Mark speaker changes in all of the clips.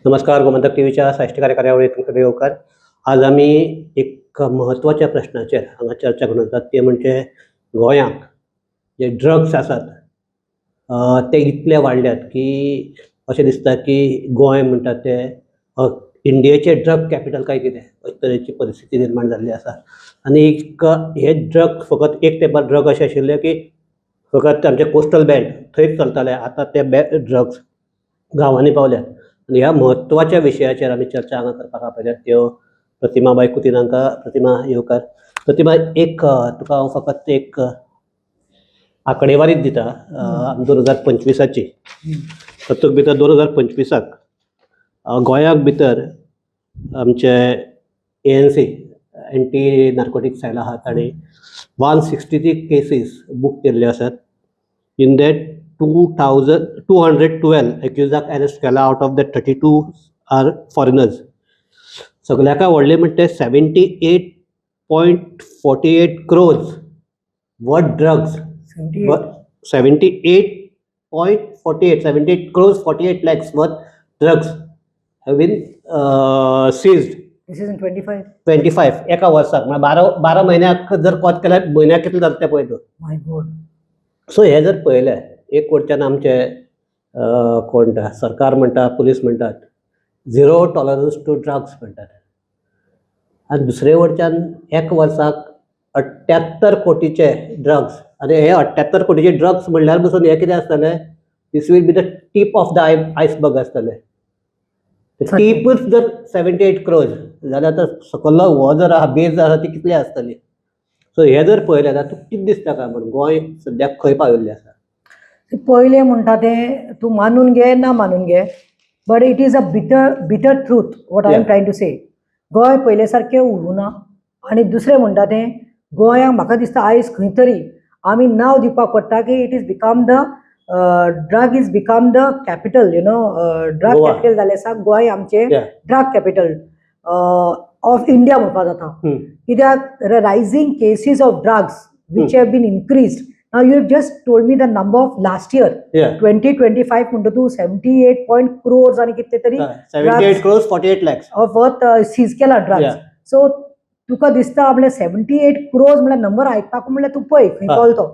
Speaker 1: नमस्कार, गोमंतक टीव्हीच्या साश्टीकार कार्यावळीत तुमकां येवकार. आज आमी एक म्हत्वाच्या प्रश्नाचेर हांगा चर्चा करूंक वतात, ते म्हणजे गोंयांक जे ड्रग्स आसात ते इतले वाडल्यात की अशें दिसता की गोंय म्हणटात ते इंडियेचें ड्रग कॅपिटल काय कितें, अशे तरेची परिस्थिती निर्माण जाल्ली आसा. आनी एक हे ड्रग फकत एक तेंपार ड्रग अशें आशिल्ले की फकत आमचे कोस्टल बेल्ट थंयच चलताले. आतां ते ड्रग्स गांवांनी पावल्यात आनी ह्या म्हत्वाच्या विशयाचेर आमी चर्चा हांगा करपाक आपयल्यात त्यो प्रतिमा बाय कुतीन हांकां. प्रतिमा, येवकार. प्रतिमा, एक तुका हांव फकत एक आंकडेवारीच दिता 2025आची. तातूंत भितर 2025आक गोंयाक भितर आमचे एएनसी, एंटी नार्कोटीक सेल आहा, ताणी 163 केसीस बूक केल्ल्यो आसात. In that 2212 एक्युजाक arrest केला. Out of that 32 are foreigners. सगल्याकय व्हडलें म्हणटा ते 78.48 crores worth drugs. 78.48, 78 crores 48 lakhs worth drugs have been seized.
Speaker 2: This is in 25?
Speaker 1: 25, एका वर्साक. म्हळ्यार 12 म्हयन्याक जर कोत केल्यार म्हयन्याक कितले जाता तें पळय तूं.
Speaker 2: माय गॉड.
Speaker 1: सो हे जर पळयलें, एक वटच्यान आमचे कोण म्हणटा, सरकार म्हणटा, पुलीस म्हणटात, झिरो टॉलरन्स टू ड्रग्स म्हणटात आनी दुसरे वटच्यान एक वर्साक 78 कोटीचे ड्रग्स. आनी हे 78 कोटीचे ड्रग्स म्हणल्यार पसून हे कितें आसतलें? This will be the tip of the iceberg आसतलें. टीपच जर 78 क्रोज जाल्यार आतां सकल्लो हो जर आहा, बेज आहा, ती कितली आसतली? सो हे जर पळयलें जाल्यार तुका कितें दिसता काय म्हण गोंय सद्याक खंय पाविल्लें आसा?
Speaker 2: पयलें म्हणटा तें तूं मानून घे, ना मानून घे, but it is a bitter, bitter truth what I am trying to say. Goa पयले सारकें उरूना. आनी दुसरें म्हणटा तें गोंयांक म्हाका दिसता आयज खंय तरी आमी नांव दिवपाक पडटा की it is become the drug is become the capital, drug
Speaker 1: Goa.
Speaker 2: Capital जालें आसा गोंय आमचें. ड्रग कॅपिटल ऑफ इंडिया म्हणपाक जाता. कित्याक rising cases of drugs which have been increased. Now you have just told me the number of last year, 2025 म्हणटा तूं, 78 point crores आनी कितले तरी
Speaker 1: 78 crores 48 lakhs.
Speaker 2: Of worth seize केला ड्रग्स. सो तुका दिसता आपले 78 क्रोर्स म्हळ्यार नंबर आयकपाक म्हणल्यार तूं पळय खंय पावलो तो.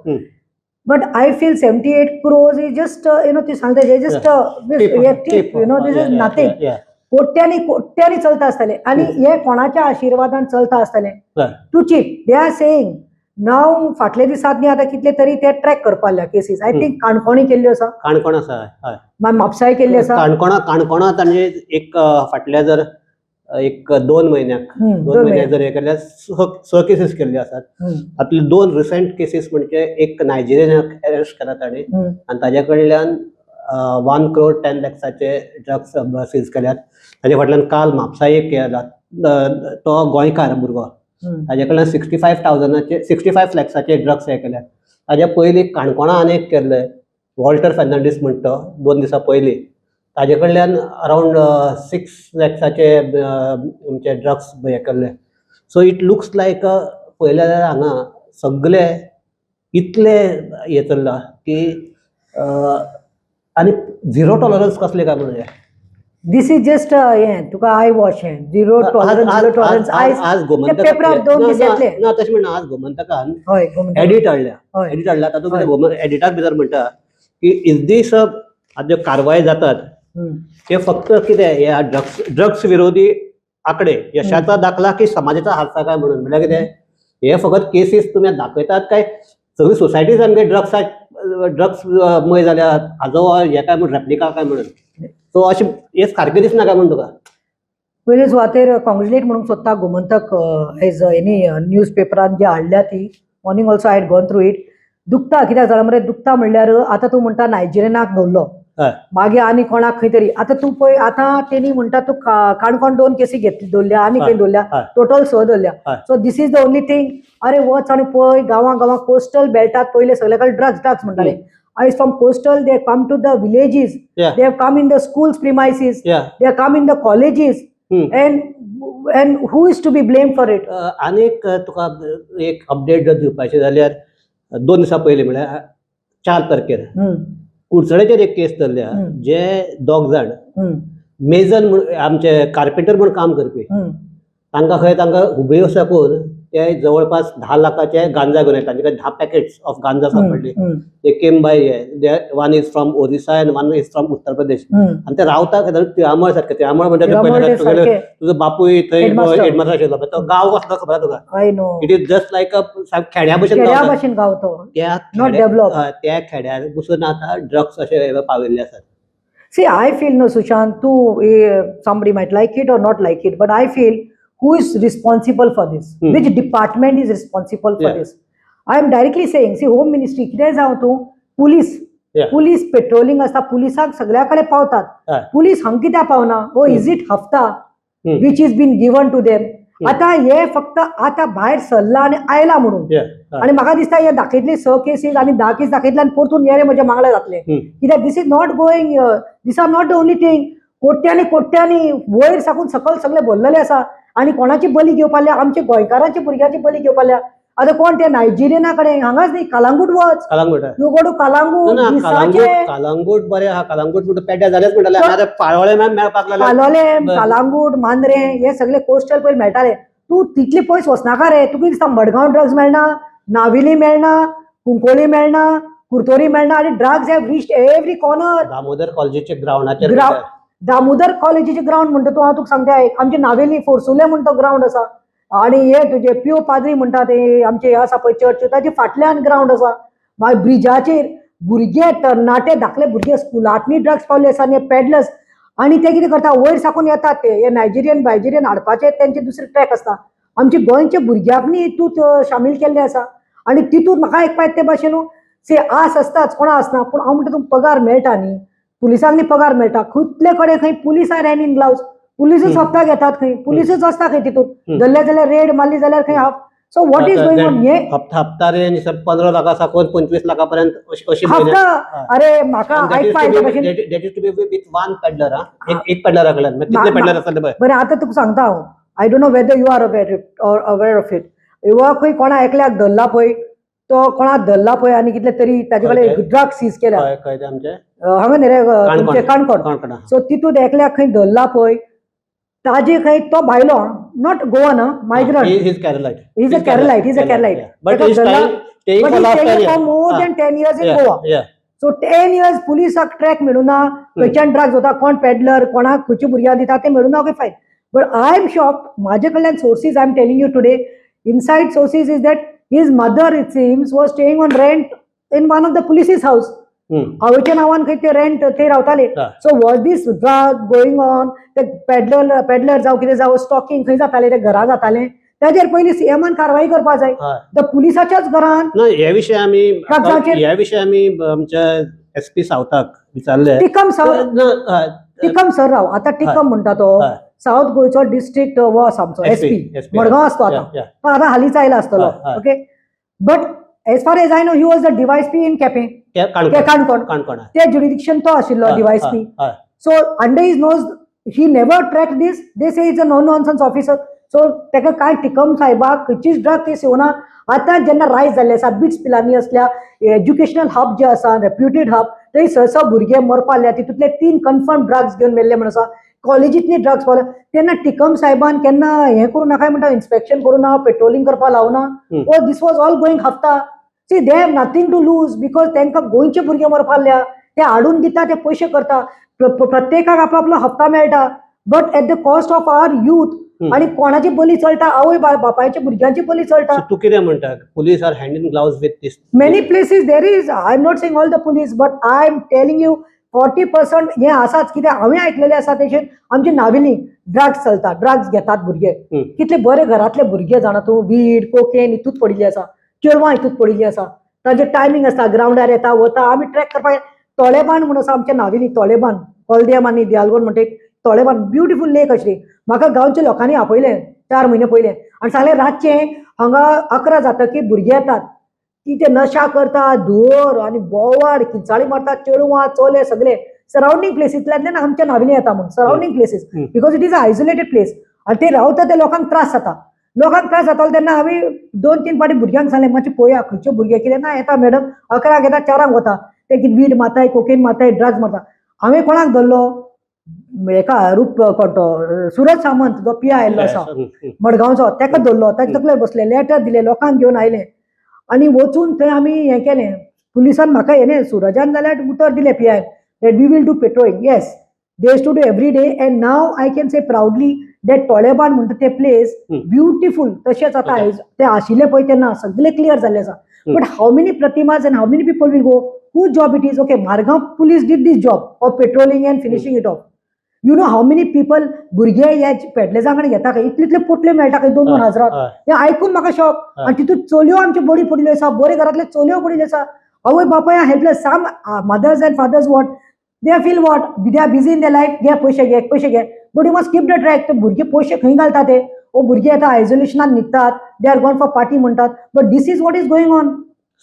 Speaker 2: But I feel 78 crores is just ती सांगता just tip, this is nothing. कोट्यांनी कोट्यांनी चलता आसतले आनी हे कोणाच्या आशिर्वादान चलता आसतले? Too cheap they are saying now. फाटल्या दिसांनी आतां कितले तरी ते ट्रॅक करपाक लागल्या केसीस, I think काणकोणी केल्ल्यो आसा.
Speaker 1: काणकोण आसा, हय.
Speaker 2: मागीर म्हापसाय केल्ली आसा.
Speaker 1: काणकोणा तांणी एक फाटल्या जर एक 2 म्हयन्याक, 2
Speaker 2: 2
Speaker 1: म्हयन्याक
Speaker 2: म्हयने.
Speaker 1: जर हे केल्यार स केसीस केल्ल्यो आसात. तातूंतले दोन रिसंट केसीस म्हणजे एक नायजेरियनाक अरेस्ट केला ताणी आनी ताज्या कडल्यान 1 क्रोड 10 लॅक्साचे ड्रग्स सीज केल्यात. ताजे फाटल्यान काल म्हापसा एक केला, तो गोंयकार भुरगो, ताजे कडल्यान 65,000आचे, 65 लॅक्साचे ड्रग्स हे केल्यात. ताज्या पयलीं काणकोणा आनी एक केल्ले, वॉल्टर फर्नांडीस म्हणटा तो, 2 दिसां पयलीं ताजे कडल्यान अरावंड 6 लॅक्साचे आमचे ड्रग्स हे केल्ले. सो it looks लायक पळयलें जाल्यार हांगा सगळे इतले हे चल्ला की आनी झिरो टॉलरन्स कसले काय म्हणून?
Speaker 2: This is just हें तुका I wash हें झिरो टॉलरन्स, झिरो टॉलरन्स आयज
Speaker 1: आज गोमंतक
Speaker 2: पेपरार 2 दीस येतले.
Speaker 1: ना, तशें म्हणना, आज गोमंतकान
Speaker 2: हय, गोमंतक.
Speaker 1: एडिट हाडल्या. एडिट हाडल्या, तातूंत कितें एडिटाक भितर म्हणटा की is दीस आतां ज्यो कारवाय जातात ते फक्त कितें हे ड्रग्स ड्रग्स विरोधी आकडे यशाचा दाखला की समाजाचा हारसा काय म्हणून. म्हणल्यार कितें, हे फकत केसीस तुमी दाखयतात काय सगळी सोसायटी सामके ड्रग्सा ड्रग्स मय जाल्या, हाजो हे काय म्हणून, रेप्लिका काय म्हणून? सो अशें हे सारकें दिसना काय म्हणून तुका?
Speaker 2: पयले सुवातेर कॉंग्रेच्युलेट म्हणूंक सोदता गोमंतक एज एनी न्यूज पेपरान जे हाडल्या ती. Morning also I had gone through it. दुखता कित्याक जाणा मरे? दुखता म्हणल्यार आतां तूं म्हणटा नायजेरियनाक धरलो, मागीर आनी कोणाक खंय तरी. आतां तूं पळय, आतां तेणी म्हणटा तूं काणकोण दोन केसी घेतली, दवरल्या आनी खंय दवरल्या, टोटल स दवरल्या. So this is the only thing. अरे, वच आनी पळय गांवां गांवां कोस्टल बेल्टात पयले सगळे कडेन ड्रग्स ड्रग्स म्हणटाले. आयज from coastal they come to the villages. They have come in the schools premises. They have come in the colleges. And who is to be blamed for it?
Speaker 1: आनी एक तुका एक update जर दिवपाचें जाल्यार 2 दिसां पयलीं, म्हळ्यार 4 तारखेर कुडचड्याचेर एक केस धरल्या, जे दोग जाण मेजन म्हूण, आमचे कार्पेंटर म्हूण काम करपी, तांकां खंय तांकां हुबळी साकून ते जवळपास 10 लाखाचे गांजा घेवन येता. तांचे कडेन 10 पॅकेट्स ऑफ गांजा सापडली. They came by, one is from Orissa and one is from Uttar Pradesh. आनी ते रावता खंय? तिळामळ सारखे. तिळामळ म्हणजे
Speaker 2: तिळामळ
Speaker 1: पयलें
Speaker 2: ते
Speaker 1: तुगेले
Speaker 2: सारखे.
Speaker 1: तुजो बापूय थंय
Speaker 2: Headmaster.
Speaker 1: Headmaster आशिल्लो पळय, तो गांव कसलो खबर आहा तुका?
Speaker 2: I know.
Speaker 1: It is just like a खेड्या भशेन गांव
Speaker 2: खेड्या
Speaker 1: आसा.
Speaker 2: भाशेन गांव तो.
Speaker 1: त्या
Speaker 2: Not developed.
Speaker 1: हय, त्या खेड्यार बसून आतां ड्रग्स अशे पाविल्ले आसात.
Speaker 2: See, I feel, no, Sushant, too, somebody might like it or not like it, but I feel who is responsible for this?
Speaker 1: Hmm.
Speaker 2: Which department is responsible for this? I am directly saying, see, Home Ministry, कितें जावं तूं, police, police patrolling आसता, पुलिसांक सगळ्या कडेन पावतात. Police हांगा कित्याक पावना? ओ is it हफ्ता which is been given to them? आतां हे फक्त आतां भायर सरला आनी आयला म्हणून. आनी म्हाका दिसता हे दाखयतले स केसीस आनी 10 केस दाखयतले आनी परतून हे रे म्हज्या मांगल्या जातले. कित्याक this is not going, this are not the only thing. कोट्यांनी कोट्यांनी वयर साकून सकयल सगळे भरलेले आसा आनी कोणाची बली घेवपा लागल्या? आमच्या गोंयकारांच्या भुरग्यांची बली घेवपा लागल्या. आतां कोण ते नायजेरियना कडेन हांगाच न्ही, कलांगूट वच.
Speaker 1: Calangute.
Speaker 2: You go to Calangute.
Speaker 1: ना,
Speaker 2: दिसाचे
Speaker 1: कलांगूट, कलांगूट बरें आहा. कलांगूट म्हणटा पेड्ड्यार जालेच म्हणटाले. हांगा पाळोळें मेळपाक लागले.
Speaker 2: कालोलेम,
Speaker 1: बरं.
Speaker 2: कलांगूट, मांद्रे हे सगळे कोस्टल पयले मेळटाले. तूं तितले पयस वचनाका रे. तुका दिसता मडगांव ड्रग्स मेळना, नावेली मेळना, कुंकोळी मेळना, कुर्तोरी मेळना आनी drugs have reached every corner.
Speaker 1: Damodar कॉलेजीच्या ग्रावंडाचेर.
Speaker 2: दामोदर कॉलेजीचे ग्रावंड म्हणटा तूं, हांव तुका सांगता एक, आमचे नावेली फोर्सुले म्हणटा तो ग्रावंड आसा आणि हे तुजे पियो पाद्री म्हणटा ते आमचे हे आसा पळय चर्च, ताचे फाटल्यान ग्रावंड आसा. मागीर ब्रिजाचेर भुरगे, तरणाटे, धाकले भुरगे स्कुलांतनी ड्रग्स पावले आसा. आनी पेडलर्स आणि ते कितें करता, वयर साकून येतात ते हे नायजेरियन बायजेरियन हाडपाचे तेंचे दुसरे ट्रॅक आसता. आमचे गोंयच्या भुरग्यांक न्ही हितूंत शामील केल्ले आसा. आनी तितूंत म्हाका एक पांय ते भाशेन न्हू से आस आसताच, कोणा आसना, पूण हांव म्हणटा तुमकां पगार मेळटा न्ही, पुलिसांक न्ही पगार मेळटा. खुतले कडेन खंय police are hand in gloves. पुलिसूच हप्ता घेतात खंय, पुलिसूच आसता खंय तितूंत. धरले जाल्यार, रेड मारली जाल्यार खंय half. So what is going on हे?
Speaker 1: हप्ता, हप्ता रेंज 15 लाखा साकून 25 लाखा पर्यंत अशी अशी म्हयन्याक.
Speaker 2: हप्ता. अरे म्हाका आयकपा येता भाशेन.
Speaker 1: That is to be with one peddler. हा, एक पेडलरा कडल्यान कितले पेडलर आसतले पळय.
Speaker 2: बरें, आतां तुका सांगता हांव, I don't know whether you are aware or aware of it. वा खंय कोणा एकल्याक धरला पळय, तो कोणाक धरला पळय आनी कितले तरी ताजे कडेन
Speaker 1: खंय?
Speaker 2: ड्रग सीज केल्या.
Speaker 1: कळ्ळें, कळ्ळें ते आमचे
Speaker 2: हांगा न्ही रे, तुमचे काणकोण.
Speaker 1: काणकोण.
Speaker 2: सो तितूंत एकल्याक खंय धरला पळय, ताजे खंय तो भायलो, not Goan, migrant.
Speaker 1: He's Keralite.
Speaker 2: He's a Keralite, he's a Keralite.
Speaker 1: But
Speaker 2: ताका
Speaker 1: he's staying
Speaker 2: but
Speaker 1: for
Speaker 2: he's
Speaker 1: last
Speaker 2: staying
Speaker 1: 10
Speaker 2: for more
Speaker 1: years.
Speaker 2: than 10 years in Goa. So 10 years पुलिसाक track मेळुना, खंयच्यान ड्रग्स वता, कोण पेडलर, कोणाक खंयच्या भुरग्यांक दिता ते मेळुना. Okay, fine, but I am shock. म्हाजे कडल्यान sources, I am telling you today, inside sources is that his mother, it seems, was staying on rent in one of the police's house. आवयच्या नांवान खंय ते रेंट थंय रावताले. So was this drug going on, ते peddler peddler जावं कितें जावं, स्टॉकिंग खंय जाताले, ते घरा जाताले. ताजेर पयलीं सीएमान कारवाई करपा जाय. The पुलिसाच्याच घरान
Speaker 1: ना, हे विशय आमी
Speaker 2: ड्रग्साचेर
Speaker 1: हे विशय आमी आमच्या एस पी सावताक विचारले.
Speaker 2: टिकम सावथ.
Speaker 1: ना, हय.
Speaker 2: टिकम सर राव, आतां टिकम म्हणटा तो सावथ गोंयचो डिस्ट्रिक्ट हो आसा आमचो एसपी.
Speaker 1: SP.
Speaker 2: Madgaon आसतो आतां. तो आतां हालींच आयला आसतलो. Okay, but as far as I know, he was the DySP in Quepem.
Speaker 1: Canacona.
Speaker 2: Canacona.
Speaker 1: Canacona.
Speaker 2: ते ज्युरिडिक्शन तो आशिल्लो DySP. So under his nose he never track this. They say is a no nonsense officer. So ताका काय टिकम साहेबाक खंयचीच drug केस येवना. आतां जेन्ना रायज जाल्ले आसा बिट्स पिलानी असल्या एज्युकेशनल हब जे आसा, रेप्युटेड हब, थंय स स भुरगे मरपा लागल्या. तितूंतले तीन कन्फर्म ड्रग्स घेवन मेल्ले म्हण आसा. कॉलेजींतली ड्रग्स पावल्या तेन्ना टिकम साहेबान केन्ना हें करूं नाका म्हणटा, इन्स्पेक्शन करूं ना, पेट्रोलिंग करपा लावना. ओ this was all going हप्ता. See, they have nothing to lose because तांकां गोंयचे भुरगे मरपा लागल्या. ते हाडून दिता, ते पयशे करता, प्रत्येकाक आपलो आपलो हप्ता मेळटा, but at the cost of our youth. आणि कोणाची बली चलता? आवय बापायच्या भुरग्यांची बली चलता.
Speaker 1: तूं कितें म्हणटा, police are hand in gloves with this?
Speaker 2: Many places there is. I am not saying all the police, but I am telling you 40% हे आसाच. कित्याक हांवें आयकलेलें आसा तेशेन आमचे नावेली ड्रग्स चलता, ड्रग्स घेतात भुरगे. कितले बरे घरांतले भुरगे जाणा तूं, वीड कोकेन हितूत पडिल्ले आसा, चेडवां हितूत पडिल्ली आसा. तांचे टायमींग आसता, ग्रावंडार येता वता. आमी ट्रॅक करपाक तोळेबाण म्हूण आसा आमच्या नावेली, तोळेबाण, कोलदेम आनी दियालगोन म्हणटा एक तोळेबाण, ब्युटिफूल लेक आशिल्ली. म्हाका गांवच्या लोकांनी आपयलें 4 म्हयने पयले आनी सांगलें रातचें हांगा 11 जातकीर भुरगे येतात ती ते नशा करता, धुंवर आनी बोवाळ, किंचाळी मारतात, चेडवां चले सगळे सरावंडींग प्लेसींतल्यान आमच्या नावेली येता म्हूण surrounding places, because it is a isolated place. आनी ते रावता ते लोकांक त्रास जाता, लोकांक त्रास जातालो. तेन्ना हांवें दोन तीन फावटी भुरग्यांक सांगलें, मातशें पळया खंयचे भुरगे कितें ना. येता मॅडम, 11क येता, 4ांक वता. ते कितें वीड मारताय, कोकेन मारताय, ड्रग्स मारता. हांवें कोणाक धरलो? हेका रूप कोण तो सुरज सामंत जो पिया आयल्लो आसा मडगांवचो, ताका धरलो, ताका तकलेर बसले, लेटर दिले, लोकांक घेवन आयले आनी वचून थंय आमी हें केलें. पुलिसान म्हाका हें सुरजान जाल्यार उतर दिलें पियान that we will do patrolling. Yes, they used to do every day and now I can say proudly that Toleband म्हणटा ते प्लेस ब्युटिफूल तशेंच आतां ते आशिल्ले पळय तेन्ना सगळे क्लियर जाल्ले आसा. But how many Pratimas and how many people will go? Whose job it is? Okay, Margao police did this job of patrolling and finishing it off. You know how many people, भुरगे ह्या पेडलेजां कडेन घेता खंय, इतले इतले पोटल्यो मेळटा खंय दोन दोन हजाराक. हें आयकून म्हाका शॉक. आनी तितूंत चलयो आमच्यो बरी पडिल्ल्यो आसा, बरे घरांतल्यो चलयो पडिल्ल्यो आसा. आवय बापाय helpless. Some mothers and fathers, what they feel, what they are busy in the life, घे पयशे, घे पयशे घे, but you must keep the track. ते भुरगे पयशे खंय घालता ते? ओ भुरगे आतां आयसोलेशनान न्हिदतात, they are gone for party म्हणटात, but this is what is going on.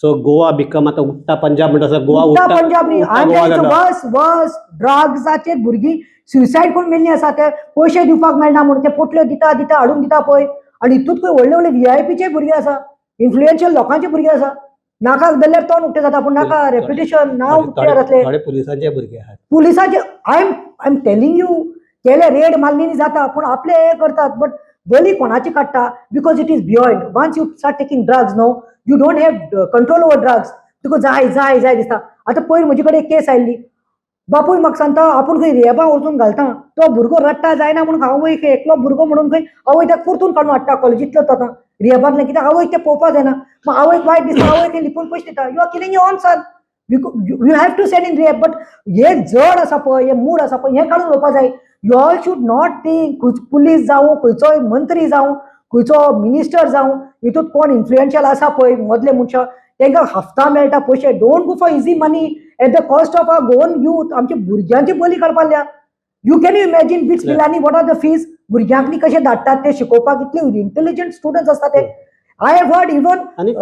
Speaker 1: So Goa become आतां उडटा पंजाब म्हणटा तसो गोवा
Speaker 2: उडटा पंजाब न्ही.
Speaker 1: उडटा गोवा जाला.
Speaker 2: बस बस ड्रग्साचेर भुरगीं सुसायड करून मेल्लीं आसा. ते पयशे दिवपाक मेळना म्हणून ते पोटल्यो दिता दिता हाडून दिता पळय. आनी हितूंत खंय व्हडले व्हडले व्हीआयपीचे भुरगे आसा, इन्फ्लुएन्शियल लोकांचे भुरगे आसा. नाका जाल्यार तोंड उक्तें जाता, पूण नाका रेप्युटेशन, नांव उक्तें जातलें.
Speaker 1: थोडे पुलिसांचे भुरगे आहात.
Speaker 2: पुलिसाचे, I am telling you, केले रेड मारली न्ही जाता, पूण आपले हे करतात, बट बली कोणाची काडटा? Because it is beyond. Once you start taking drugs, no, you don't have control over drugs. तुका जाय जाय जाय दिसता. आतां पयर म्हजे कडेन एक केस आयिल्ली. बापूय म्हाका सांगता, आपूण खंय रिहेबा वचून घालता, तो भुरगो रडटा जायना म्हणून आवय खंय एकलो भुरगो म्हणून खंय आवय ताका परतून काडून हाडटा कॉलेजींतलो तो आतां रिहेबांतल्यान, कित्याक आवयक तें पळोवपाक जायना. मागीर आवयक वायट दिसता, आवय खंय लिपून पयशे दिता. You are killing your own son. You have to send in rehab, but हे जड आसा पळय, हे मूड आसा पळय, हें काडून उडोवपा जाय. You all should not think, police जावं, खंयचोय मंत्री जावं, खंयचो मिनिस्टर जावं, हितूंत कोण इन्फ्लुएन्शियल आसा पळय मदले मनशां, तांकां हफ्ता मेळटा पयशे. Don't go for easy money at the cost of our Goan youth. आमच्या भुरग्यांची बली काडपाक लागल्या. You can you imagine BITS Pilani, what are the fees? भुरग्यांक न्ही कशें धाडटात ते शिकोवपाक? इतले इंटेलिजंट स्टुडंट्स आसता ते. I have heard even
Speaker 1: आनी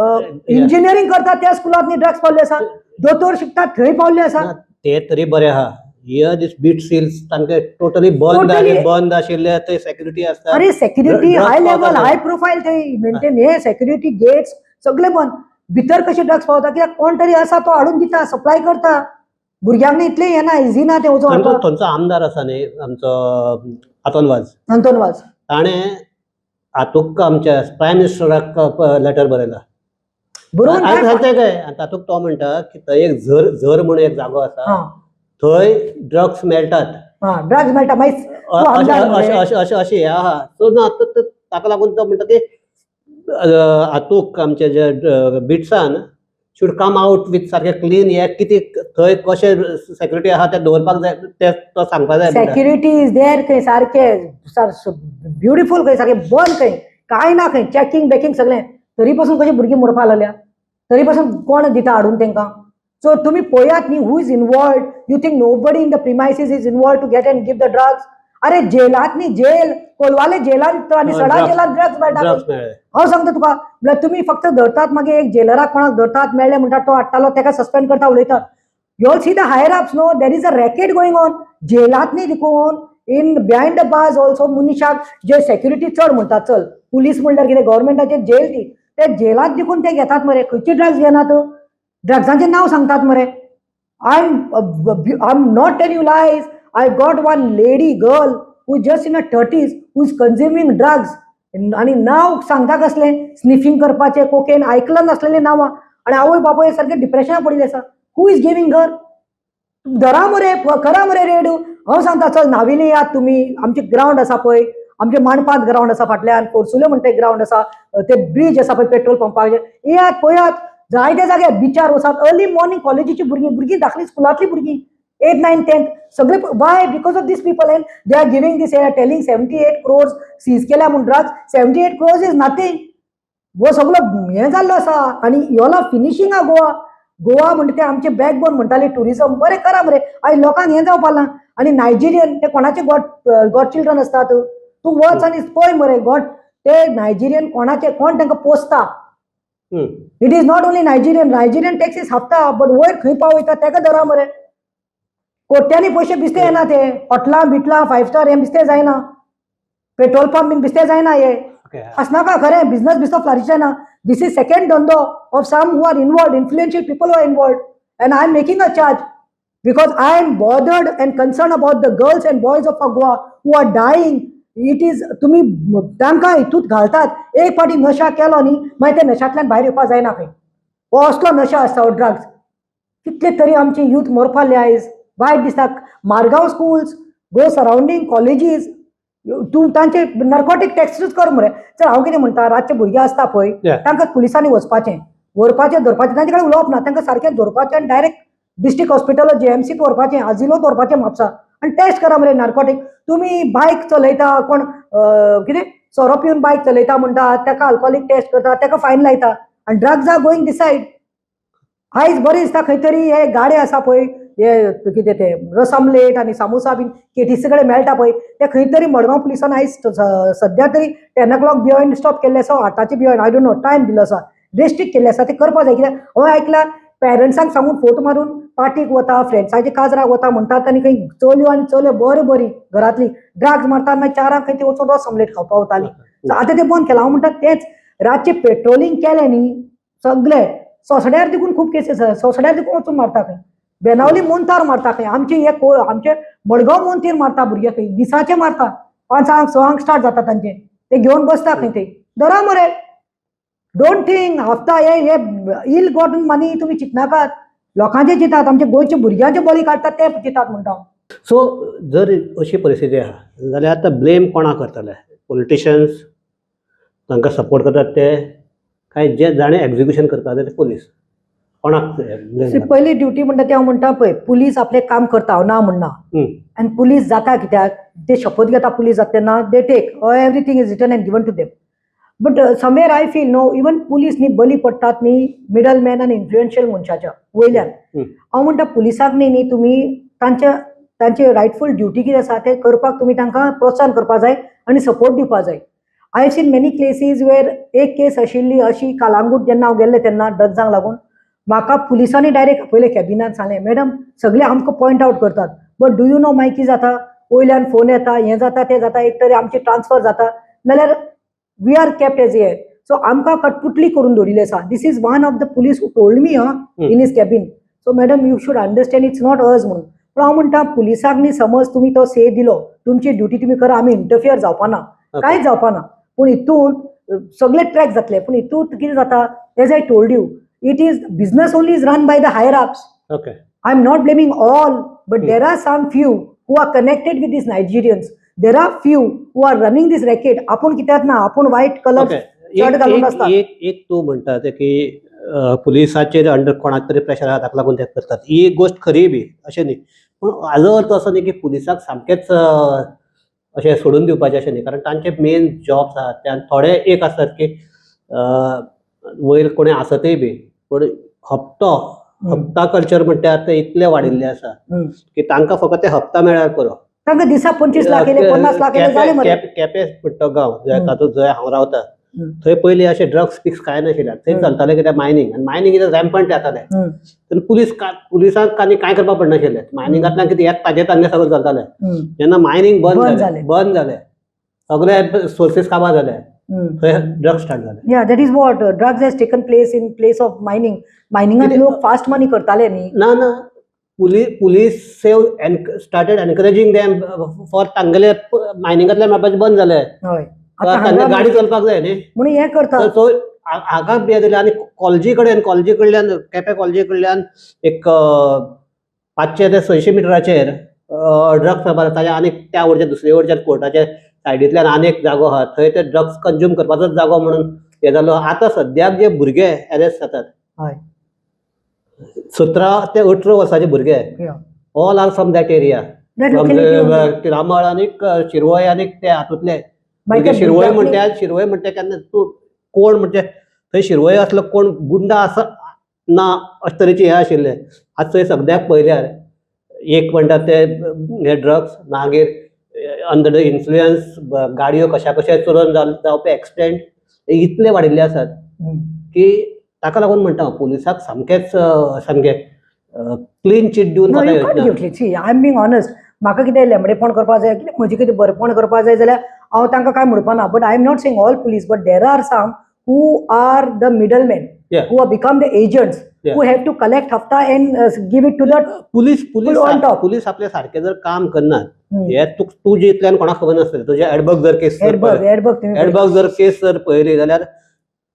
Speaker 2: इंजिनियरींग करतात त्या स्कुलांत न्ही ड्रग्स पावल्ले आसा, दोतोर शिकतात थंय पावल्ले आसा.
Speaker 1: ना, ते तरी बरे आहा. Here this beats hills तांचे टोटली बंद. बंद आशिल्ले ते सेक्युरिटी आसता.
Speaker 2: अरे, सेक्युरिटी
Speaker 1: drugs
Speaker 2: हाय लेवल,
Speaker 1: पावता.
Speaker 2: हाय प्रोफायल थंय मेंटेन. हे सेक्युरिटी गेट्स सगळे बंद, भितर कशे ड्रग्स पावता? कित्याक कोण तरी आसा तो हाडून दिता, सप्लाय करता भुरग्यांक. न्ही इतलें येना, इजी ना तें वचून
Speaker 1: थंयचो
Speaker 2: हाडपाक.
Speaker 1: थंयचो आमदार आसा न्ही आमचो आंतोन वाज,
Speaker 2: अंतोन वाज.
Speaker 1: ताणें हातूंक आमच्या प्रायम मिनिस्टराक लेटर बरयला.
Speaker 2: बरोवन
Speaker 1: आनी
Speaker 2: काय?
Speaker 1: सांगता काय, आनी तातूंत तो म्हणटा की थंय एक झर झर म्हणून एक जागो आसा, थंय ड्रग्स मेळटात.
Speaker 2: हा, ड्रग्स मेळटा मागीर तूं आमदार मरे.
Speaker 1: अशें अशें अशें हें आहा. सो ना, ताका लागून तो म्हणटा की हातूंक आमचे जे बिट्सान should come out with सारकें क्लीन हे कितें, थंय कशें सेक्युरिटी आहा तें दवरपाक जाय, तें तो सांगपाक जाय म्हणटा.
Speaker 2: सेक्युरिटी is there खंय, सारके ब्युटिफूल खंय, सारके बंद खंय, कांय ना खंय, चॅकिंग बेकिंग सगळें. तरी पासून कशी भुरगीं मरपाक लागल्या? तरी पासून कोण दिता हाडून तांकां? सो तुमी पळयात न्ही, who is involved? You think nobody in the premises is involved to get and give the drugs? अरे, जेलात न्ही, जेल कोलवाले जेलांत आनी सडा जेलांत ड्रग्स मेळटा.
Speaker 1: ड्रग्स मेळ्ळे.
Speaker 2: हांव सांगता तुका, म्हळ्यार तुमी फक्त धरतात, मागीर एक जेलराक कोणाक धरतात, मेळ्ळे म्हणटात, तो हाडटालो, ताका सस्पेंड करता उलयतात. You all see the higher ups know there is a racket going on. जेलांत न्ही देखून in behind the bars also. मनशाक जे सेक्युरिटी चड म्हणटात, चल पुलीस म्हणल्यार कितें, गव्हर्मेंटाचे जेल ती, ते जेलांत देखून ते घेतात मरे. खंयचे ड्रग्स घेनात? ड्रग्सांचें नांव सांगतात मरे. I am not tell you lies. I got one lady girl who just in a 30s who is consuming drugs आनी नांव सांगता कसलें, स्निफींग करपाचें, कोकेन, आयकलां नासलेलीं नांवां. आनी आवय बापूय सारकें डिप्रेशना पडिल्लें आसा. Who is giving her? धरा मरे, करा मरे रेड. हांव सांगता, चल नावेले यात तुमी. आमचे ग्रावंड आसा पळय, आमचे मांडपांत ग्रावंड आसा, फाटल्यान कोरसुले म्हणटा एक ग्रावंड आसा, ते ब्रीज आसा पळय पेट्रोल पंपाचेर, येयात पळयात. जायत्या जाग्यार बिचार वचात. अर्ली मॉर्निंग कॉलेजीची भुरगीं, भुरगीं धाकलीं, स्कुलांतलीं भुरगीं, एट नायन टेन्थ सगळे. Why? Because of these people. And they are giving this, telling 78 crores seize केल्या म्हूण drugs. 78 crores is nothing. हो सगळो हें जाल्लो आसा आनी you all are finishing आ गोवा. गोवा म्हणटा ते आमचे बॅकबोन म्हणटाले, ट्युरिजम बरें करा मरे. आनी लोकांक हें जावपा ना. आनी नायजेरियन ते कोणाचे गॉड गॉड चिल्ड्रन आसतात? तूं वच आनी पळय मरे, गॉड ते नायजेरियन कोणाचे, कोण तांकां पोसता? It is not only Nigerian. Nigerian taxes हप्ता, बट वयर खंय पावयता ताका धरा मरे. कोट्यांनी पयशे बिस्ते येना ते हॉटलां बिटलां, फायव स्टार हें बिस्ते जायना, पेट्रोल पंप बीन बिस्ते जायना हे. हसनाका, खरें बिझनस बिस्तो फ्लरिश जायना. This is second धंदो of some who are involved, influential people who are involved, and I am making a charge. Because I am bothered and concerned about the girls and boys of Goa who are dying. It is तुमी तांकां हितूंत घालतात. एक फावटी नशा केलो न्ही, मागीर त्या नशांतल्यान भायर येवपाक जायना खंय. हो असलो नशा आसता हो ड्रग्स. कितले तरी आमचे यूथ मरपाक लागले आयज. वायट दिसता. Margao schools, go surrounding colleges, तूं तांचे नर्कोटीक टेस्टूच कर मरे. चल, हांव कितें म्हणटा, रातचे भुरगे आसता पळय, तांकां पुलिसांनी वचपाचें, व्हरपाचें, धरपाचें. तांचे कडेन उलोवप ना, तांकां सारकें धरपाचें आनी डायरेक्ट डिस्ट्रिक्ट हॉस्पिटल जीएमसीत व्हरपाचें, आजिलोत व्हरपाचें म्हापसा, आनी टेस्ट करा मरे नार्कोटीक. तुमी बायक चलयता, कोण कितें सोरो पिवन बायक चलयता म्हणटा, ताका अल्कोहोलीक टेस्ट करता, ताका फायन लायता, आनी drugs are going this side. आयज बरें दिसता, खंय तरी हे गाडे आसा पळय, हे कितें ते रस आमलेट आनी सामोसा बीन केटीसी कडेन मेळटा पळय, ते खंय तरी मडगांव पुलिसान आयज सद्या तरी 10 ओ क्लॉक बियोंड स्टॉप केल्ले आसा, आठाचे beyond, I don't know, time दिल्लो आसा, रेस्ट्रिक्ट केल्ले आसा. ते करपाक जाय. कित्याक हांवें आयकलां, पेरंट्सांक सांगून फोट मारून पार्टीक वता, फ्रेंड्साच्या काजराक वता म्हणटात, आनी खंय चलयो आनी चले बरी बरी घरांतली ड्रग्स मारतात, मागीर 4 आंक खंय ती वचून रस आमलेट खावपाक वताली. So आतां ते बंद केलां. हांव म्हणटा तेंच, रातचें पेट्रोलिंग केलें न्ही, सगळे सोसड्यार देखून खूब केसीस आसा. सोसड्यार देखून वचून मारता खंय, बेनावली मोंतार मारता खंय, आमचे हे आमचे मडगांव मोंतीर मारता भुरगे खंय, दिसाचे मारता, 5 6 स्टार्ट जाता तांचे, ते घेवन बसता खंय ते. धरा मरे. Don't think हफ्ता हे हे इल गॉटन मनी तुमी चिंतनाकात. लोकांचे चिंतात, आमच्या गोंयच्या भुरग्यांचे बळी काडटात ते चिंतात म्हणटा हांव.
Speaker 1: सो जर अशी परिस्थिती आहा जाल्यार आतां ब्लेम कोणाक करतले? पॉलिटिशियन्स, तांकां सपोर्ट करतात ते, काय जे जाणें एक्जिक्युशन करपाक जाय ते पुलीस? कोणाक ब्लेम?
Speaker 2: See, पयली ड्युटी म्हणटा ते हांव म्हणटा पळय, पुलीस आपलें काम करता, हांव ना म्हणना. आनी पुलीस जाता कित्याक ते शपथ घेता पुलीस जाता तेन्ना, they take everything is written and given to them, but somewhere I feel no, even police न्ही बली पडटात न्ही मिडल मॅन आनी इन्फ्लुएन्शियल मनशाच्या वयल्यान. हांव म्हणटा पुलिसाक न्ही न्ही तुमी तांच्या तांची रायटफूल ड्युटी कितें आसा तें करपाक तुमी तांकां प्रोत्साहन करपाक जाय आनी सपोर्ट दिवपाक जाय. I have seen many cases where एक केस आशिल्ली अशी, कालांगूट जेन्ना हांव गेल्लें तेन्ना ड्रग्सांक लागून म्हाका पुलिसांनी डायरेक्ट आपयलें कॅबिनान, सांगलें, मॅडम, सगळे आमकां पॉयंट आवट करतात, बट do you know मागीर कितें जाता, वयल्यान फोन येता, हें जाता, तें जाता, एक तरी आमची ट्रान्सफर जाता, नाल्यार we are kept as a, so आमकां कटपुटली करून दवरिल्ली आसा. This is one of the police who told me हा in his cabin. So madam, you should understand, it's not us म्हणून. पूण हांव म्हणटा पुलिसांक न्ही, समज तुमी तो से दिलो, तुमची ड्युटी तुमी करा, आमी इंटरफियर जावपा ना, कांयच जावपा ना. पूण हितून सगळे ट्रॅक जातले. पूण हितून कितें जाता, as I told you, it is business only is run by the higher ups. I am not blaming all, but there are some few who are connected with these Nigerians. There are few who are running this racket. आपूण कित्याक ना, आपूण white colour shirt घालून आसता.
Speaker 1: एक एक तूं म्हणटा ते की पुलिसाचेर अंडर कोणाक तरी प्रेशर आहा, ताका लागून ते करतात, ही एक गोश्ट खरी बी अशें न्ही. पूण हाजो अर्थ असो न्ही की पुलिसाक सामकेंच अशें सोडून दिवपाचें, अशें न्ही, कारण तांचे मेन जॉब्स आहात ते. आनी थोडे एक आसतात की वयर कोणी आसतय बी, पूण हप्तो, हप्ता कल्चर म्हणटा ते इतले वाडिल्ले आसा की तांकां फकत ते हप्ता मेळ्ळ्यार पुरो.
Speaker 2: तांकां दिसा 25 लाख येयले, 50 लाख येयले, जाले मरे.
Speaker 1: केपें म्हणटा तो गांव तातूंत जंय हांव रावता, थंय पयलीं अशें ड्रग्स पिक्स कांय नाशिल्लें. थंय चलतालें कितें, मायनींग, आनी मायनींग कितें रॅम्पंट जातालें. तर पुलिसांक आनी कांय करपाक पडनाशिल्लें. मायनिंगांतल्यान कितें येता ताजें तांगें सगळें चलतालें. जेन्ना मायनींग बंद
Speaker 2: बंद
Speaker 1: जालें,
Speaker 2: जालें.
Speaker 1: बंद जालें, सगळे सोर्सीस काबार जाले, थंय ड्रग्स स्टार्ट जाले.
Speaker 2: Yeah, that is what drugs has taken place in place of mining. मायनिंगात लोक फास्ट मनी करताले न्ही.
Speaker 1: ना ना, police save started encouraging them for तांगेले मायनिंगांतल्यान मेळपाचें बंद जालें.
Speaker 2: हय, आतां
Speaker 1: तांगे
Speaker 2: हांगा
Speaker 1: गाडी चलपाक जाय न्ही.
Speaker 2: म्हणून हें करतात.
Speaker 1: सो हाका बी दिलें आनी कॉलेजी कडल्यान, केपें कॉलेजी कडल्यान एक 500 ते 600 मिटराचेर ड्रग्स मेळपाक ताच्या आनी त्या वटेच्यान, दुसरे वटेच्यान कोर्टाच्या सायडींतल्यान आनी एक जागो आहा, थंय ते ड्रग्स कंज्यूम करपाचोच जागो म्हणून हे जालो. आतां सद्याक जे भुरगे अरेस्ट जातात, 17 ते 18 वर्साचे भुरगे, all are from that area.
Speaker 2: That locality only.
Speaker 1: Tilamol आनी शिरवय आनी ते हातूंतले.
Speaker 2: मागीर त्या
Speaker 1: शिरवय
Speaker 2: भुरग्यांक
Speaker 1: म्हणटा, शिरवय म्हणटा केन्ना तूं कोण म्हणजे थंय शिरवय असलो कोण गुंडा आसा ना अशे तरेचे हे आशिल्ले. आतां थंय सगळ्याक पळयल्यार एक म्हणटा ते हे ड्रग्स, मागीर अंडर the influence गाडयो कशा कशे चलोवन जावपी एक्सिडेंट इतले वाडिल्ले आसात की ताका लागून म्हणटा हांव, पुलिसाक सामकेंच सामकें क्लीन चीट दिवन
Speaker 2: No,
Speaker 1: कोता
Speaker 2: you can't
Speaker 1: येना.
Speaker 2: give it. See, I'm being honest. म्हाका कितें लेमडेपण करपाक जाय, कितें म्हजें कितें बरेपण करपाक जाय जाल्यार हांव तांकां कांय म्हणपा ना, but I am not saying all police, but there are some who are the middlemen, who are become the agents, who have to collect हफ्ता and give it to the
Speaker 1: police police
Speaker 2: on top.
Speaker 1: Police आपल्या सारखे जर काम करनात हे तुक तुजे इतल्यान कोणाक खबर नासतलें. तुजे एडबर्ग जर केस जर
Speaker 2: एडबर्ग, एडबर्ग तुम्ही
Speaker 1: एडबर्ग जर केस जर पळयली जाल्यार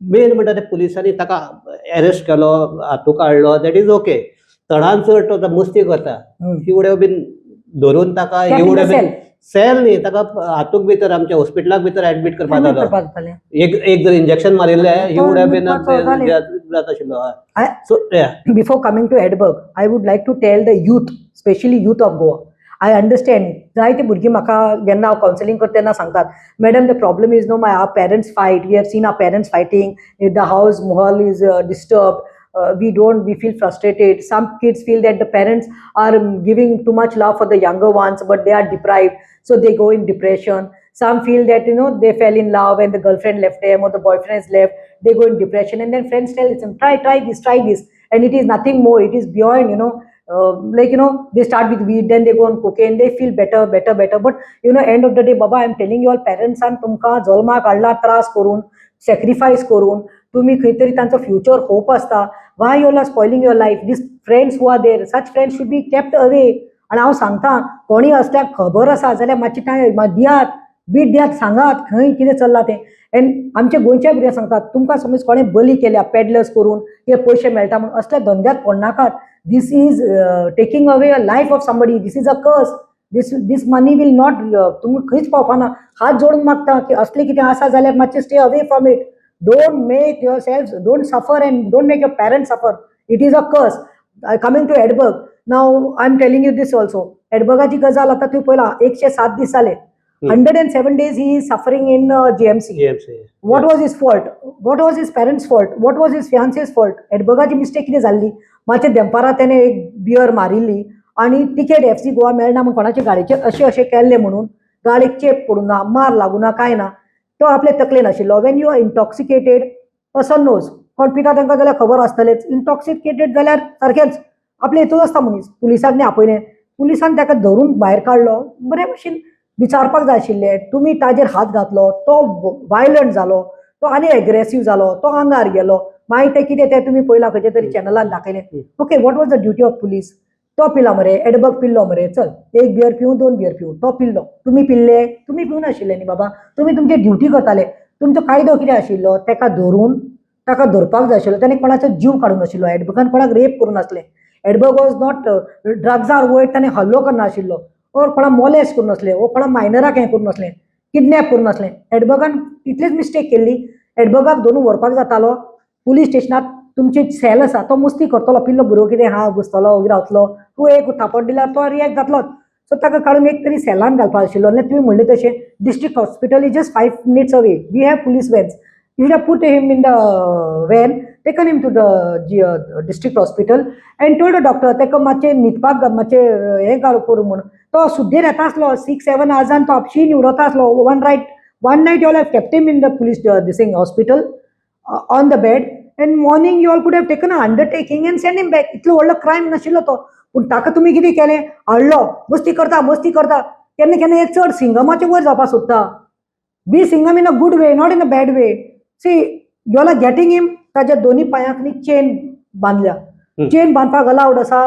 Speaker 1: मेन म्हणटा ते पुलिसांनी ताका अरेस्ट केलो, हातूंत काडलो, that is okay. चडान चड तो आतां मस्ती करता, he would have been धरून ताका he would have been cell न्ही, ताका हातूंत भितर आमच्या हॉस्पिटलाक भितर एडमीट करपाक जालो.
Speaker 2: करपाक जातालें.
Speaker 1: एक एक जर इंजेक्शन मारिल्लें, he would have been
Speaker 2: तो जालें.
Speaker 1: जाता आशिल्लो. So
Speaker 2: Before coming to Edberg, I would like to tell the youth, especially youth of Goa. I understand, जायते भुरगीं म्हाका जेन्ना हांव कावन्सिलींग करता तेन्ना सांगतात, "Madam, the problem is no, my our parents fight, we have seen our parents fighting, the house माहोल is disturb, we don't we feel frustrated." Some kids feel that the parents are giving too much love for the younger ones, but they are deprived, so they go in depression. Some feel that they fell in love and the girlfriend left them or the boyfriend has left, they go in depression, and then friends tell them, "Try, try this, try this," and it is nothing more, it is beyond, like they start with weed, then they go on cocaine, they feel better, better, better, but end of the day, Baba, I am telling you all, पॅरंट्सान तुमकां जल्माक हाडला त्रास करून, sacrifice करून, तुम्ही खंय तरी तांचो फ्युचर होप आसता. Why you are spoiling your life? These friends who are there, such friends should be kept away. आनी हांव सांगता, कोणी असल्याक खबर आसा जाल्यार मातशी टायम दियात, बीट दियात, सांगात खंय कितें चल्लां तें. एंड आमच्या गोंयच्या भुरग्यांक सांगतात, तुमकां समज कोणें बली केल्या पेडलर्स करून कितें पयशे मेळटा म्हणून, असल्या धंद्यात पडनाकात. This is taking away a life of somebody. This is a curse. This money will not, तुमी खंयच पावपाना. हात जोडून मागता की असलें कितें आसा जाल्यार मातशें stay away from it. Don't make yourself, don't suffer and don't make your parents suffer. It is a curse. Coming to Edberg now, I am telling you this also. एडबर्गाची गजाल आतां तुवें पळयला, 107 दीस जाले, 107 days he is suffering in GMC.
Speaker 1: GMC.
Speaker 2: What was his fault? What was his parents' fault? What was his fiance's fault? एडबर्गाची mistake कितें जाल्ली? मातशें देंपारा तेणें एक बियर मारिल्ली आनी तिकेट एफसी गोवा मेळना म्हूण कोणाचे गाडयेचेर अशें अशें केल्लें म्हणून गाडयेक चेप पडूं ना, मार लागूं ना, कांय ना, तो आपले तकलेन आशिल्लो. When you are intoxicated, person knows, कोण पिता तांकां जाल्यार खबर आसतलेच, इंटॉक्सिकेटेड जाल्यार सारकेंच आपले हितून आसता मनीस. पुलिसांक न्ही आपयलें, पुलिसान ताका धरून भायर काडलो. बरे भशेन विचारपाक जाय आशिल्लें. तुमी ताजेर हात घातलो, तो वायलंट जालो, तो आनी एग्रेसीव जालो, तो आंगार गेलो. मागीर तें कितें तें तुमी पळयलां, खंयच्या तरी चॅनलान दाखयलें. Okay, what was the duty of police? तो पिला मरे, एडबर्ग पिल्लो मरे, चल एक बियर पिवूं, दोन बियर पिवूं, तो पिल्लो. तुमी पिल्ले? तुमी पिवनाशिल्ले न्ही बाबा, तुमी तुमची ड्युटी करताले. तुमचो कायदो कितें आशिल्लो? ताका धरून ताका धरपाक जाय आशिल्लो. ताणें कोणाचो जीव काडूंक नाशिल्लो, एडबर्गान कोणाक रेप करूं नासलें. एडबर्ग वॉज not ड्रग्सार वयर ताणें हल्लो करनाशिल्लो ओर कोणाक मोलेस्ट करूं नासलें वो कोणा मायनराक हें करूं नासलें, किडनॅप करूं नासलें. एडबर्गान तितलीच मिस्टेक केल्ली. एडबर्गाक धरून व्हरपाक जातालो पुलीस स्टेशनात. तुमची सेल आसा, तो मस्ती करतलो, पिल्लो भुरगो कितें हा, बसतलो वगैरे रावतलो. तूं एक थापट दिल्यार तो रिएक्ट जातलोच. सो ताका काडून एक तरी सेलान घालपाक आशिल्लो. आनी तुवें म्हणलें तशें, district hospital is just 5 minutes away. We have police vans. You have put him in the van, taken him to the district hospital and told the doctor ताका मातशें न्हिदपाक मातशें हें घाल करूं म्हूण. तो सुद्दीर येता आसलो, 6-7 आवर्सान तो आपशी न्हिवडता आसलो. One night you all have kept him in the police this thing hospital on the bed, and morning you all could have taken a undertaking and send him back. इतलो व्हडलो क्रायम नाशिल्लो तो. पूण ताका तुमी कितें केलें? हाडलो, मस्ती करता मस्ती करता. केन्ना केन्ना हे चड सिंगमाचे वयर जावपाक सोदता. Be Singham in a good way, not in a bad way. See, you all are getting him. ताच्या दोन्ही पांयांक न्ही चेन बांदल्या. चेन बांदपाक अलावड आसा?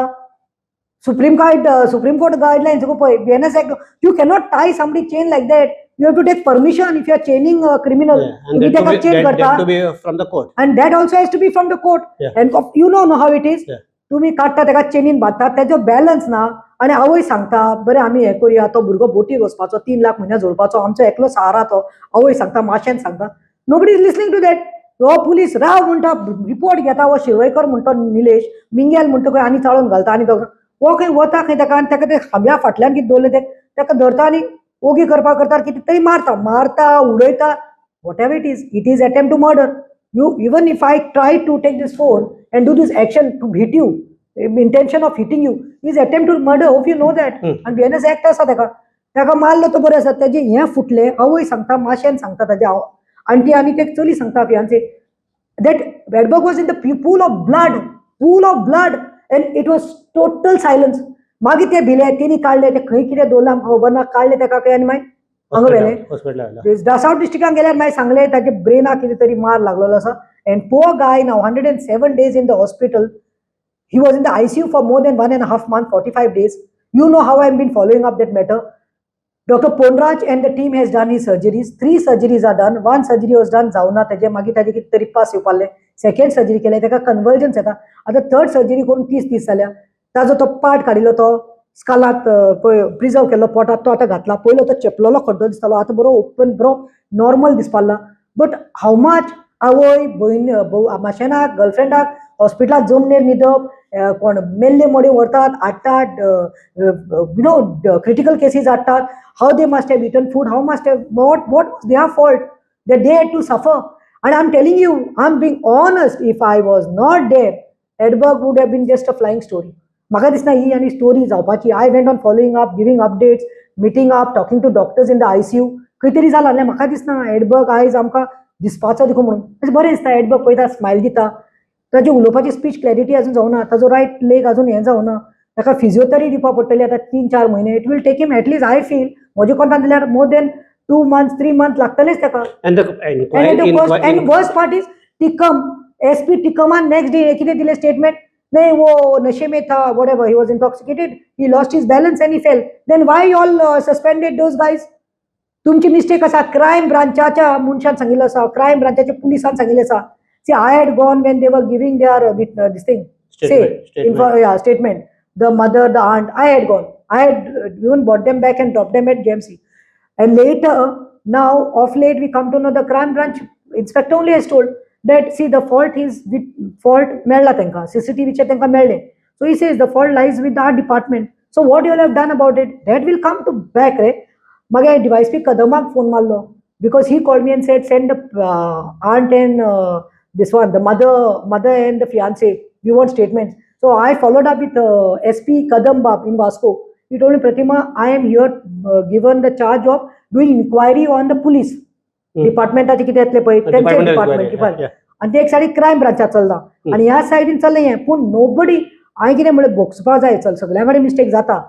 Speaker 2: सुप्रीम कोर्ट गायडलायन्स पळय, BNS act, you cannot tie somebody chain like that. You have to take permission if you are chaining criminal. तुम्ही ताका चेन करता.
Speaker 1: To be from the court.
Speaker 2: And that also has to be from the court. And you know how it is. तुम्ही काडटा ताका, चेनीन बांदता, तेजो balance ना. आनी आवय सांगता, बरें आमी हें करुया, तो भुरगो बोटीर वचपाचो, 3 लाख म्हयन्या जोडपाचो, आमचो एकलो सहारा तो. आवय सांगता, माशेन सांगता. Nobody is listening to that. हो पुलीस राव म्हणटा, रिपोर्ट घेता. हो शिरवयकर म्हणटा, निलेश मिंगेल म्हणटा खंय, आनी चाळोवन घालता. आनी तो हो खंय वता खंय ताका, आनी ताका ते खांब्या फाटल्यान कितें दवरलें ते ताका धरता आनी ओगी करपाक करता कितें थंय मारता मारता उडयता. Whatever it is, it is attempt to murder. You, even if I try to take this phone and do this action to hit you, intention of hitting you is attempt to murder. Hope you know that. आणि BNS act आसा. ताका ताका मारलो तो बरें आसा. तेजें हें फुटलें. आवय सांगता, माशेन सांगता, ताजे आंटी आनी ते चली सांगता, fiancee, that Edberg was in the pool of blood, pool of blood, and it was total silence. मागीर ते भिले, तेणी काडले ते खंय कितें दवरलां आमकां खबर ना. काडले ताका खंय आनी मागीर हांगा व्हेलें.
Speaker 1: हॉस्पिटलाक.
Speaker 2: सावथ डिस्ट्रिक्टान गेल्यार मागीर सांगलें ताचे ब्रेनाक कितें तरी मार लागलेलो आसा and poor guy now 107 days in the hospital. He was in the ICU for more than 1.5 month, 45 days. You know how I been following up that matter. Doctor Ponraj and the team has done his surgeries. Three surgeries are done. One surgery was done, जावना तेजे, मागीर ताजे कितें तरी pass येवपाले. Second surgery केले, ताका convergence येता. आतां थर्ड सर्जरी करून 30 दीस जाल्या. ताजो तो पार्ट काडिल्लो, तो स्कलात पळय प्रिजर्व केल्लो पोटात, तो आतां घातला. पयलो तो चेपलेलो खड्डो दिसतालो, आतां बरो ओपन, बरो नॉर्मल दिसपा लागला. बट how much आवय, भयण, माशेनाक, गर्लफ्रेंडाक हॉस्पिटलात जमनीर न्हिदप, कोण मेल्ले मडे व्हरतात, हाडटात, क्रिटिकल केसीस हाडटात. How they must have eaten food, how must have what was their fault that they had to suffer? And I'm telling you, I'm being honest, if I was not there, Edberg would have been just a flying story. म्हाका दिसना ही आनी story जावपाची. I went on following up, giving updates, meeting up, talking to doctors in the ICU. खंय तरी जाला जाल्यार म्हाका दिसना एडबर्ग आयज आमकां दिसपाचो देखून म्हणून. अशें बरें दिसता, एडबर्ग पळयता, स्मायल दिता. ताजी उलोवपाची स्पीच क्लॅरिटी अजून जावना, ताजो रायट लेग अजून हें जावना. ताका फिजियोथेरपी दिवपा पडटली आतां 3-4 म्हयने. It will take him at least, I feel, म्हजे कोंतान जाल्यार more than 2 months, 3 months लागतलेच ताका.
Speaker 1: And the
Speaker 2: And the worst, and worst part is Tikam, SP टिकमान next day कितें दिलें स्टेटमेंट? नहीं, वो नशे में था, whatever, he was intoxicated, he lost his balance and he fell. Then why you all suspended those guys? तुमची mistake आसा. Crime ब्रांचाच्या मनशान सांगिल्लो आसा, क्रायम ब्रांचाच्या पुलिसान सांगिल्लें आसा. See, I had gone when they were giving their with this thing, say
Speaker 1: statement.
Speaker 2: Yeah, statement, the mother, the aunt. I had gone, I had even brought them back and dropped them at JMC. And later, now of late, we come to know the crime branch inspector only has told that, see, the fault is with, fault मेळ्ळा तांकां, सीसीटीव्हीचेर तांकां मेळ्ळें. So he says the fault lies with our department. So what you have done about it, that will come to back रे. मागीर DySP कदमाक phone मारलो, because he called me and said, send the aunt and this one, the mother and the fiance, we want statements. So I followed up with SP Kadam Bab in Vasco. He told me, "Pratima, I am here given the charge of doing inquiry on the police डिपार्टमेंटाचे कितें येतलें पळय तेंचे department." आनी ते एक सायडीन crime ब्रांचात चल्ला आनी ह्या सायडीन चल्लें हें. पूण नोबडी, हांवें कितें म्हणलें, भोगसपा जाय, चल, सगळ्या कडेन मिस्टेक जाता,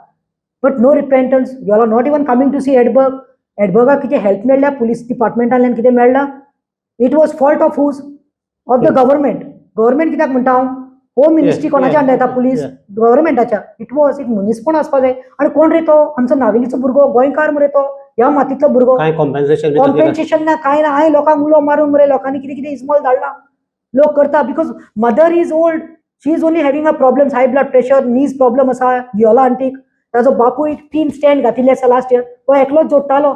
Speaker 2: but no repentance. You are not even coming to see Edberg. एडबर्गाक कितें हेल्प मेळ्ळ्या? पुलीस डिपार्टमेंटांतल्यान कितें मेळ्ळा? It was fault of whose? Of the government. Government कित्याक म्हणटा हांव? होम मिनिस्ट्री कोणाच्या अंडर येता? पुलीस गव्हर्मेंटाच्या. It was एक मनीसपण आसपा जाय. आनी कोण रे तो? आमचो नावेलीचो भुरगो, गोंयकार मरे तो, ह्या मातींतलो भुरगो.
Speaker 1: काय कॉम्पेन्सेशन?
Speaker 2: कॉम्पेन्सेशन ना, काय ना. हांवें लोकांक उलो मारून मरे लोकांनी कितें कितें इस्मॉल धाडला. लोक करता because mother is old, she is only having a problems, high blood pressure, knees problem आसा वियोला आंटीक. ताजो बापूय तीन स्टेंट घातिल्ले आसा लास्ट इयर, तो एकलोच जोडटालो.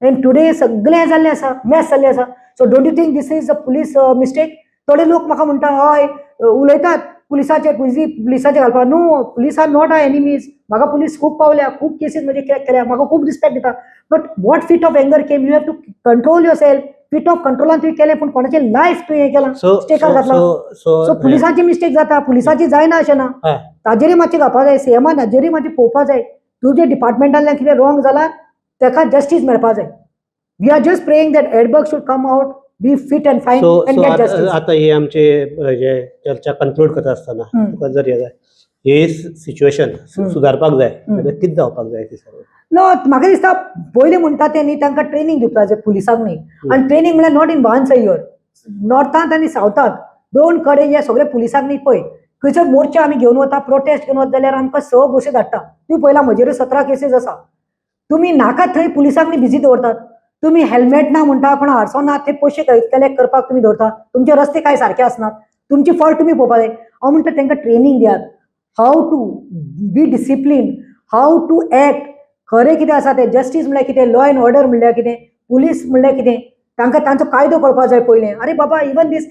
Speaker 2: एंड टुडे सगळें जाल्लें आसा, मॅस जाल्लें आसा. So don't you think this is a police mistake? थोडे लोक म्हाका म्हणटा, हय, उलयतात पुलिसाचेर, पुलिसाचेर घालपाक. No, police are not our enemies. म्हाका पुलीस खूब पावल्या, खूब केसीस म्हजे क्रॅक केल्या, म्हाका खूब रिस्पेक्ट दिता. But what fit of anger came, you have to control yourself. Fit of कंट्रोलान तुवें केलें, पूण कोणाचें लायफ तुवें हें केलां,
Speaker 1: सो
Speaker 2: स्टेकार घातला.
Speaker 1: सो
Speaker 2: सो पुलिसांची मिस्टेक जाता, पुलिसाची जायना अशें ना. ताजेरय मातशें घालपा जाय, सीएमान हाजेरय मातशें पळोवपा जाय. तुजे डिपार्टमेंटांतल्यान कितें रॉंग जालां ताका जस्टीस मेळपा जाय. We are just praying that Edberg should come out, be fit and fine
Speaker 1: so
Speaker 2: and
Speaker 1: so
Speaker 2: get justice.
Speaker 1: आता ही आमची जे चर्चा कन्क्लूड करता आसतना तुका जर हे जाय, ही सिच्युएशन सुदारपाक जाय जाल्यार कितें जावपाक जाय ती सर्व?
Speaker 2: नो, म्हाका दिसता पयलीं म्हणटा तें न्ही, तांकां ट्रेनींग दिवपाक जाय पुलिसांक न्ही. आनी ट्रेनींग म्हणल्यार not in once a year. नॉर्थांत आनी सावथांत दोन कडेन हे सगळे पुलिसांक न्ही, पळय, खंयसर मोर्चा आमी घेवन वता, प्रोटेस्ट घेवन वता जाल्यार आमकां स बशी धाडटा. तुवें पळयला, म्हजेरूय 17 केसीस आसा. तुमी नाका थंय पुलिसांक न्ही बिजी दवरतात. तुमी हेल्मेट ना म्हणटा, कोण हारसो ना ते पयशे कलेक्ट करपाक तुमी दवरता. तुमचे रस्ते काय सारके आसनात. तुमची फॉल्ट तुमी पळोवपा जाय. हांव म्हणटा तांकां ट्रेनींग दियात, how to be discipline, how to act. खरें कितें आसा तें, जस्टीस म्हणल्यार कितें, लॉ एंड ऑर्डर म्हणल्यार कितें, पुलीस म्हणल्यार कितें, तांकां तांचो कायदो कळपाक जाय पयलें. अरे बाबा, इवन दीस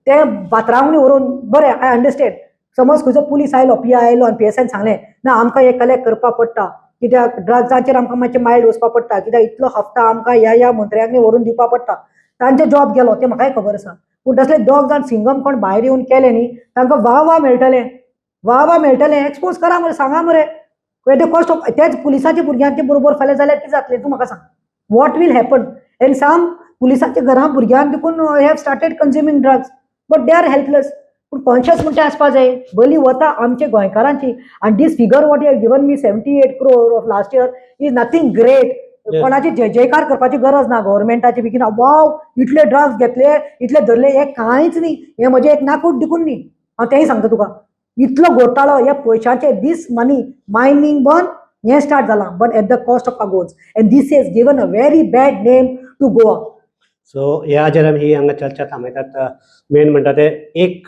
Speaker 2: ते बात्रावणी व्हरून, बरें, I understand, समज खंयचो पुलीस आयलो, पी I आयलो आनी पी एस आयन सांगलें, ना, आमकां हें कलेक्ट करपाक पडटा, कित्याक ड्रग्साचेर आमकां मातशें मायल्ड वचपाक पडटा, कित्याक इतलो हप्ता आमकां ह्या ह्या मंत्र्यांनी व्हरून दिवपाक पडटा. तांचे जॉब गेलो तें म्हाकाय खबर आसा. पूण तसले दोग जाण सिंगम कोण भायर येवन केले न्ही, तांकां वा वा मेळटलें, वा वा मेळटलें. एक्सपोज करा मरे, सांगा मरे. At the cost of त्याच पुलिसाच्या भुरग्यांचे बरोबर फाल्यां जाल्यार कितें जातलें, तूं म्हाका सांग, what will happen? And some पुलिसाच्या घरां भुरग्यांक देखून have started consuming drugs, but they are helpless. पूण कॉन्शियस म्हणटा आसपा जाय. बली वता आमच्या गोंयकारांची. आनी this figure what you have given me, 78 crore of last year, is nothing great. कोणाची जय जयकार करपाची गरज ना गव्हर्मेंटाची बी, वाव इतले ड्रग्स घेतले, इतले धरले, हे कांयच न्ही. हे म्हजें एक नाकूट देखून न्ही, हांव तेंय सांगता तुका. इतलो घोटाळो हे पयशांचे, दीस मनी मायनींग बंद हें स्टार्ट जालां, but at the cost of our goans, and this has given a very bad name to Goa.
Speaker 1: So ह्या हाजेर आमी ही हांगा चर्चा थांबयतात. मेन म्हणटा ते एक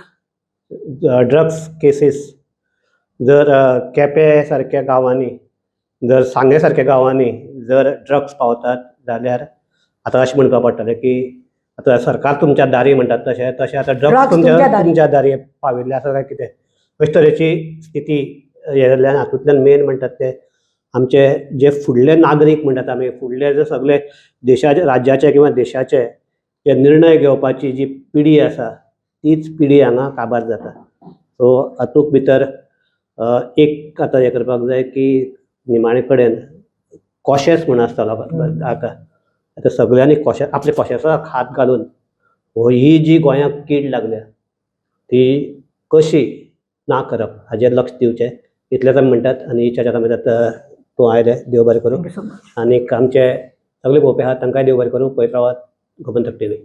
Speaker 1: ड्रग्स केसीस जर केपें सारक्या गांवांनी, जर सांगे सारक्या गांवांनी जर ड्रग्स पावतात जाल्यार आतां अशें म्हणपाक पडटलें की आतां सरकार तुमच्या दारी म्हणटात तशें तशें आतां ड्रग्स
Speaker 2: Drugs
Speaker 1: तुमच्या
Speaker 2: तुमच्या दारी.
Speaker 1: तुमच्या दारी पाविल्ले आसा काय कितें, अशे तरेची स्थिती हें जाल्ल्यान हातूंतल्यान मेन म्हणटात ते आमचे जे फुडले नागरीक म्हणटात आमी, फुडले जे सगळे देशाचे, राज्याचे किंवा देशाचे जे निर्णय घेवपाची जी पिढी आसा तीच पिढी हांगा काबार जाता. सो हातूंत भितर एक आतां हें करपाक जाय की निमाणे कडेन कॉशस म्हूण आसता आतां आतां सगळ्यांनी कॉशस, आपल्या कॉशसाक हात घालून हो ही जी गोंयाक कीड लागल्या ती कशी ना करप हाजेर लक्ष दिवचें, इतलेंच आमी म्हणटात आनी ही चर्चा थांबयतात. तूं आयलें, देव बरें करूं.
Speaker 2: Thank you so much.
Speaker 1: आनीक आमचे सगळे पळोवपी आहात तांकांय देव बरें करूं. पळयत रावात गोमंतक टीव्ही.